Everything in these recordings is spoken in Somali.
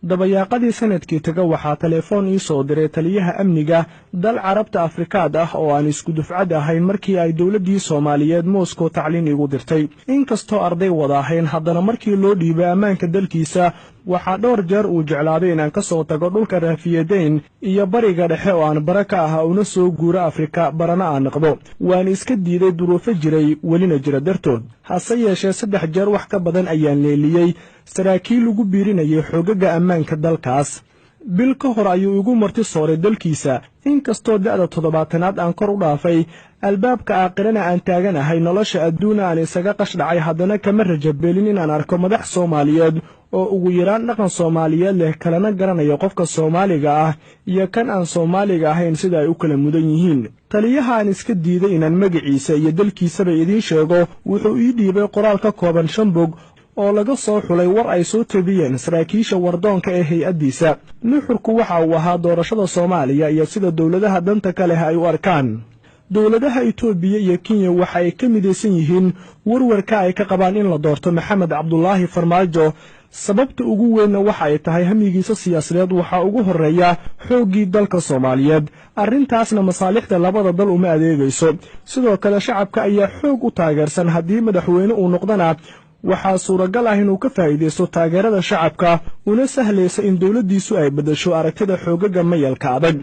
Dabayaaqadii sanadkii taga waxaa telefoon ii soo diray taliyaha amniga dal Carabta Afrikaad ah oo aan isku dufcad ahayn markii ay dowladdii Soomaaliyeed Moscow tacliin igu dirtay. Inkastoo arday wada ahayn, haddana markii loo dhiibay ammaanka dalkiisa waxaa dhowr jeer uu jeclaaday inaan ka soo tago dhulka Raafiyadeyn iyo Bariga Dhexe oo aan bara ka ahaa, una soo guuro Afrika, barana aan naqdo. Waan iska diiday duruufo jiray welina jira dartood. Hase yeeshee 3 jeer wax ka badan ayaan leeliyey saraakiil lagu biirinayay xoogaga ammaanka dalkaas. Bil ka hor ayuu igu marti sooray dalkiisa. Inkastoo da'da 70aad aan kor u dhaafay, albaabka aakhirana aan taaganahay, nolosha adduuna aan isaga qashdhacay, haddana kama rajabeelin inaan arko madax Soomaaliyeed oo ugu yaraan dhaqan Soomaaliyeed leh, kalena garanaya qofka Soomaaliga ah iyo kan aan Soomaaliga ahayn sida ay u kala mudan yihiin. Taliyaha aan iska diiday inaan magaciisa iyo dalkiisaba idiin sheego wuxuu ii dhiibay qoraal ka kooban 5 bog oo laga soo xulay war ay soo tabiyeen saraakiisha wardoonka ee hay-addiisa. Nuxurku waxa uu ahaa doorashada Soomaaliya iyo sida dowladaha danta ka leh ay u arkaan. Dowladaha Itoobiya iyo Kenya waxa ay ka midaysan yihiin warwarka ay ka qabaan in la doorto Maxamed Cabdulaahi Farmaajo. Sababta ugu weynna waxa ay tahay hamigiisa siyaasadeed waxaa ugu horreeya xooggii dalka Soomaaliyeed. Arrintaasna masaalixda labada dal uma adeegayso. Sidoo kale shacabka ayaa xoog u taageersan. Haddii madaxweyne uu noqdana waxaa suuragal ah inuu ka faa'iidaysto taageerada shacabka, una sahlaysa in dowladdiisu ay beddesho aragtida xoogaga mayalka adag.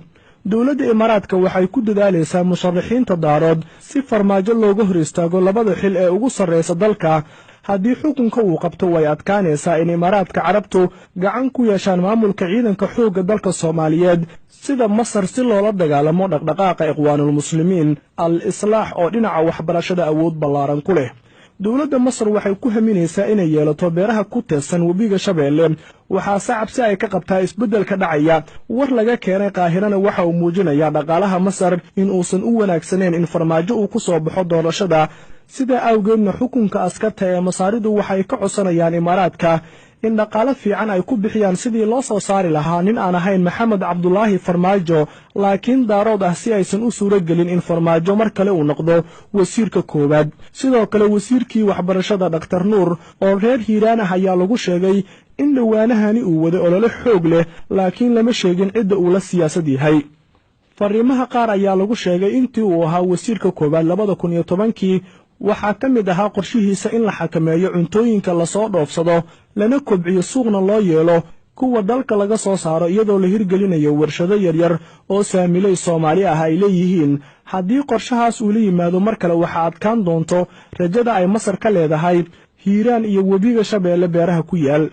Dowladda Imaaraadka waxay ku dadaalaysaa musharaxiinta Daarood si Farmaajo looga hor istaago labada xil ee ugu sarraysa dalka. Haddii xukunka uu qabto, way adkaanaysaa in Imaaraadka Carabtu gacan ku yeeshaan maamulka ciidanka xoogga dalka Soomaaliyeed sida Masar, si loola dagaalamo dhaqdhaqaaqa Ikhwaanulmuslimiin Al Islaax oo dhinaca waxbarashada awood ballaaran ku leh. Dowladda Masar waxay ku haminaysaa inay yeelato beeraha ku teedsan webiga Shabeelle. Waxaase cabsi ay ka qabtaa isbeddelka dhacaya. War laga keenay Qaahirana waxa uu muujinayaa dhaqaalaha Masar in uusan u wanaagsanayn in Farmaajo uu ku soo baxo doorashada. Sidaa awgeedna xukunka askarta ee Masaaridu waxay ka codsanayaan Imaaraadka in dhaqaalo fiican ay ku bixiyaan sidii loo soo saari lahaa nin aan ahayn Maxamed Cabdulaahi Farmaajo, laakiin Daarood ah, si aysan u suuro gelin in Farmaajo mar kale uu noqdo wasiirka koowaad. Sidoo kale wasiirkii waxbarashada Dhaktar Nuur oo reer Hiiraan ah ayaa lagu sheegay in dhowaanahani uu waday olole xoog leh, laakiin lama sheegin cidda uu la siyaasad yahay. Fariimaha qaar ayaa lagu sheegay intii uu ahaa wasiirka koowaad 2010kii waxaa ka mid ahaa qorshihiisa in la xakameeyo cuntooyinka lasoo dhoofsado, lana kobciyo suuqna loo yeelo kuwa dalka laga soo saaro, iyadoo la hirgelinayo warshado yaryar oo saamilay Soomaali ah ay leeyihiin. Haddii qorshahaas uu la yimaado mar kale, waxaa adkaan doonto rajada ay Masar ka leedahay Hiiraan iyo webiga Shabeelle beeraha ku yaal.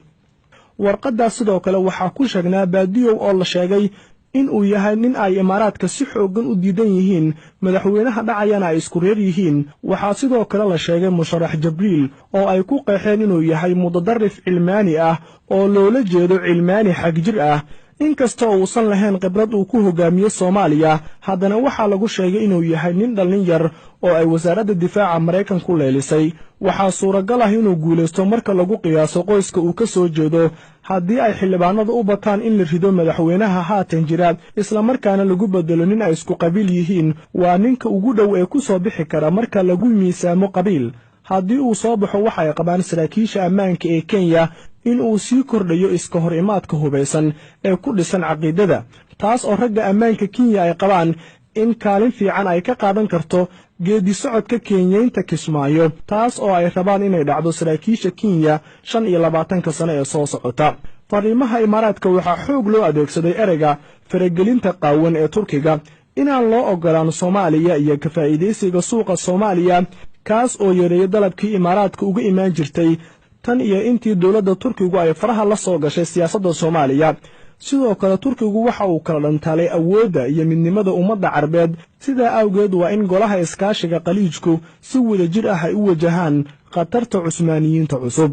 Warqaddaas sidoo kale waxaa ku sheegnaa Baadiyow oo la sheegay in uu yahay nin ay Imaaraadka si xooggan u diidan yihiin, madaxweynaha dhacayana ay isku reer yihiin. Waxaa sidoo kale la sheegay musharax Jabriil oo ay ku qeexeen inuu yahay mutadarif cilmaani ah oo loola jeedo cilmaani xagjir ah. Inkasta oo uusan lahayn khibrad uu ku hogaamiyo Soomaaliya, haddana waxaa lagu sheegay inuu yahay nin dhallin yar oo ay wasaaradda difaaca Maraykanku leelisay. Waxaa suuragal ah inuu guulaysto marka lagu qiyaaso qoyska uu ka soo jeedo. Haddii ay xildhibaanadu u bataan in la rido madaxweynaha haatan jira islamarkaana lagu bedelo nin ay isku qabiil yihiin, waa ninka ugu dhow ee ku soo bixi kara marka lagu miisaamo qabiil. Haddii uu soo baxo, waxay qabaan saraakiisha ammaanka ee Kenya in uu sii kordhayo iska hor imaadka hubaysan ee ku dhisan caqiidada, taas oo ragga ammaanka Kenya ay qabaan in kaalin fiican ay ka qaadan karto geedi socodka Kenyaynta Kismaayo, taas oo ay rabaan inay dhacdo saraakiisha Kenya 25ka sano ee soo socota. Fariimaha Imaaraadka waxaa xoog loo adeegsaday ereyga faragelinta qaawan ee Turkiga inaan loo ogolaan Soomaaliya iyo ka faa'iidaysiga suuqa Soomaaliya, kaas oo yareeyay dalabkii Imaaraadka uga imaan jirtay tan iyo intii dowladda Turkigu ay faraha la soo gashay siyaasadda Soomaaliya. Sidoo kale Turkigu waxa uu kala dhantaalay awoodda iyo midnimada ummadda Carbeed. Sidaa awgeed waa in golaha iskaashiga Khaliijku si wadajir ah ay u wajahaan khatarta Cusmaaniyiinta cusub.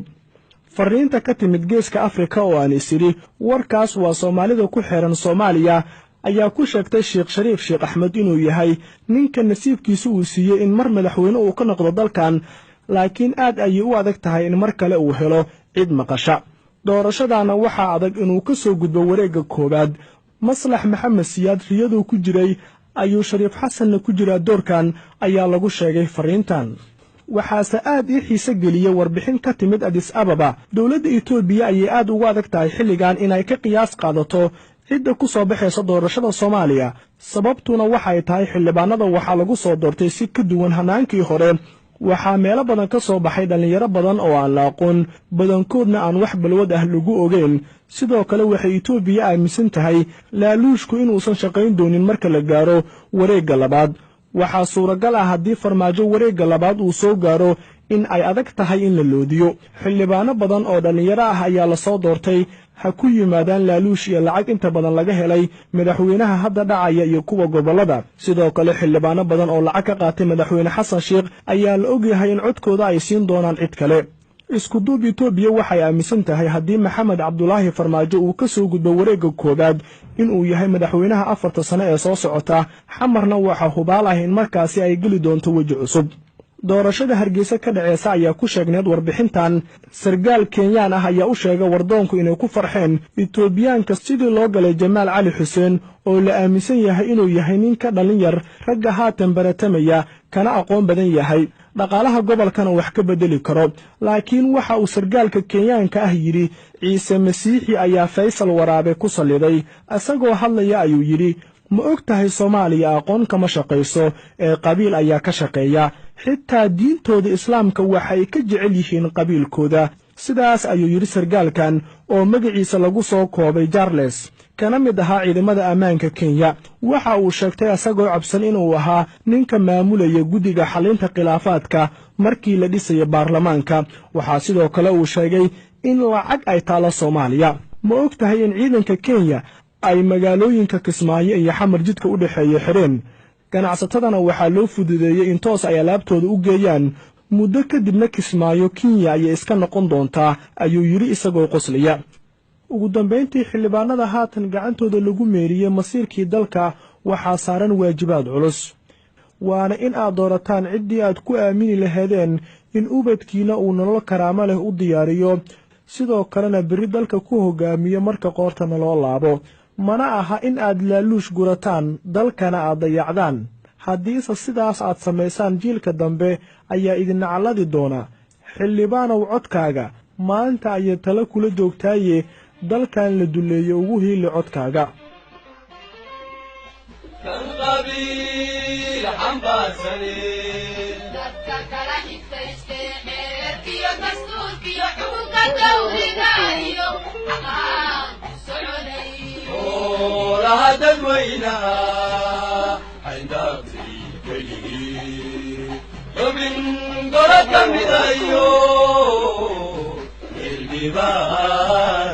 Fariinta ka timid Geeska Afrika oo aan isidhi warkaas waa Soomaalida ku xeeran Soomaaliya ayaa ku sheegtay Sheekh Shariif Sheekh Axmed inuu yahay ninka nasiibkiisa uu siiyey in mar madaxweyne uu ka noqdo dalkan, laakiin aad ayay u adag tahay in mar kale uu helo cid maqasha. Doorashadaana waxaa adag inuu ka soo gudbo wareegga koowaad. Maslax Maxamed Siyaad riyaduu ku jiray ayuu Shariif Xasanna ku jiraa doorkan, ayaa lagu sheegay fariintan. Waxaase aad ii xiise geliyey warbixin ka timid Adis Ababa. Dowladda Etoobiya ayay aad ugu adag tahay xilligan inay ka qiyaas qaadato cidda ku soo baxaysa doorashada Soomaaliya. Sababtuna waxay tahay xildhibaanada waxaa lagu soo doortay si ka duwan hanaankii hore. Waxaa meelo badan ka soo baxay dhallinyaro badan oo aan la aqoon, badankoodna aan wax balwad ah lagu ogeyn. Sidoo kale waxay Etoobiya aaminsan tahay laaluushku inuusan shaqayn doonin marka la gaaro wareegga labaad. Waxaa suuragal ah haddii Farmaajo wareegga labaad uu soo gaaro in ay adag tahay in la loodiyo. Xildhibaano badan oo dhallinyaro ah ayaa lasoo doortay, ha ku yimaadaan laaluush iyo lacag inta badan laga helay madaxweynaha hadda dhacaya iyo kuwa gobollada. Sidoo kale xildhibaano badan oo lacag ka qaatay madaxweyne Xasan Sheikh ayaa la ogyahay in codkooda ay siin doonaan cid kale. Iskuduub, Etoobiya waxay aaminsan tahay haddii Maxamed Cabdulaahi Farmaajo uu ka soo gudbo wareegga koowaad inuu yahay madaxweynaha 4ta sano ee soo socota. Xamarna waxaa hubaal ah in markaasi ay geli doonto weji cusub. Doorashada Hargeysa ka dhaceysa ayaa ku sheegneed warbixintan. Sargaal Kenyaan ah ayaa u sheegay wardoonku inay ku farxeen Etoobiyaanka sidii loo galay Jamaal Cali Xuseen, oo la aaminsan yahay inuu yahay nin ka dhalin yar ragga haatan baratamaya, kana aqoon badan yahay, dhaqaalaha gobolkana wax ka beddeli karo. Laakiin waxa uu sargaalka Kenyaanka ah yidhi Ciise Masiixi ayaa Faysal Waraabe ku salliday. Isagoo hadlaya ayuu yidhi: "Ma og tahay Soomaaliya aqoon kama shaqayso ee qabiil ayaa ka shaqeeya? Xitaa diintooda Islaamka waxay ka jecel yihiin qabiilkooda." Sidaas ayuu yidhi sargaalkan oo magaciisa lagu soo koobay Jarles, kana mid ahaa ciidamada ammaanka Kenya. Waxa uu sheegtay isagoo cabsan inuu ahaa ninka maamulaya guddiga xalinta khilaafaadka markii la dhisaya baarlamaanka. Waxaa sidoo kale uu sheegay in lacag ay taalo Soomaaliya. Ma og tahay in ciidanka Kenya ay magaalooyinka Kismaayo iyo Xamar jidka u dhexeeya xidheen? Ganacsatadana waxaa loo fududeeyey in toos ay alaabtooda u geeyaan. Muddo kadibna Kismaayo Kenya ayay iska noqon doontaa, ayuu yidhi isagoo qoslaya. Ugu dambayntii, xildhibaanada haatan gacantooda lagu meeriyey masiirkii dalka waxaa saaran waajibaad culus, waana in aad doorataan ciddii aad ku aamini laheedeen in ubadkiina uu nolol karaamo leh u diyaariyo, sidoo kalena berri dalka ku hogaamiyo marka qoortana loo laabo. Mana aha in aad laaluush gurataan, dalkana aad dayacdaan. Haddiise sidaas aad samaysaan, jiilka dambe ayaa idin nacalladi doona. Xildhibaanow, codkaaga maanta ayay talo kula joogtaaye dalkan la duleeye ugu hiili codkaaga. Kan qabiil xambaarsane dadka kala xigtayste xeerkiyo dastuurkiyo xukunka dawliga iyo xaqaan ku soconay xoolaha dadweynaha xayndaabtay keligii xubin golo ka midayo xildhibaan.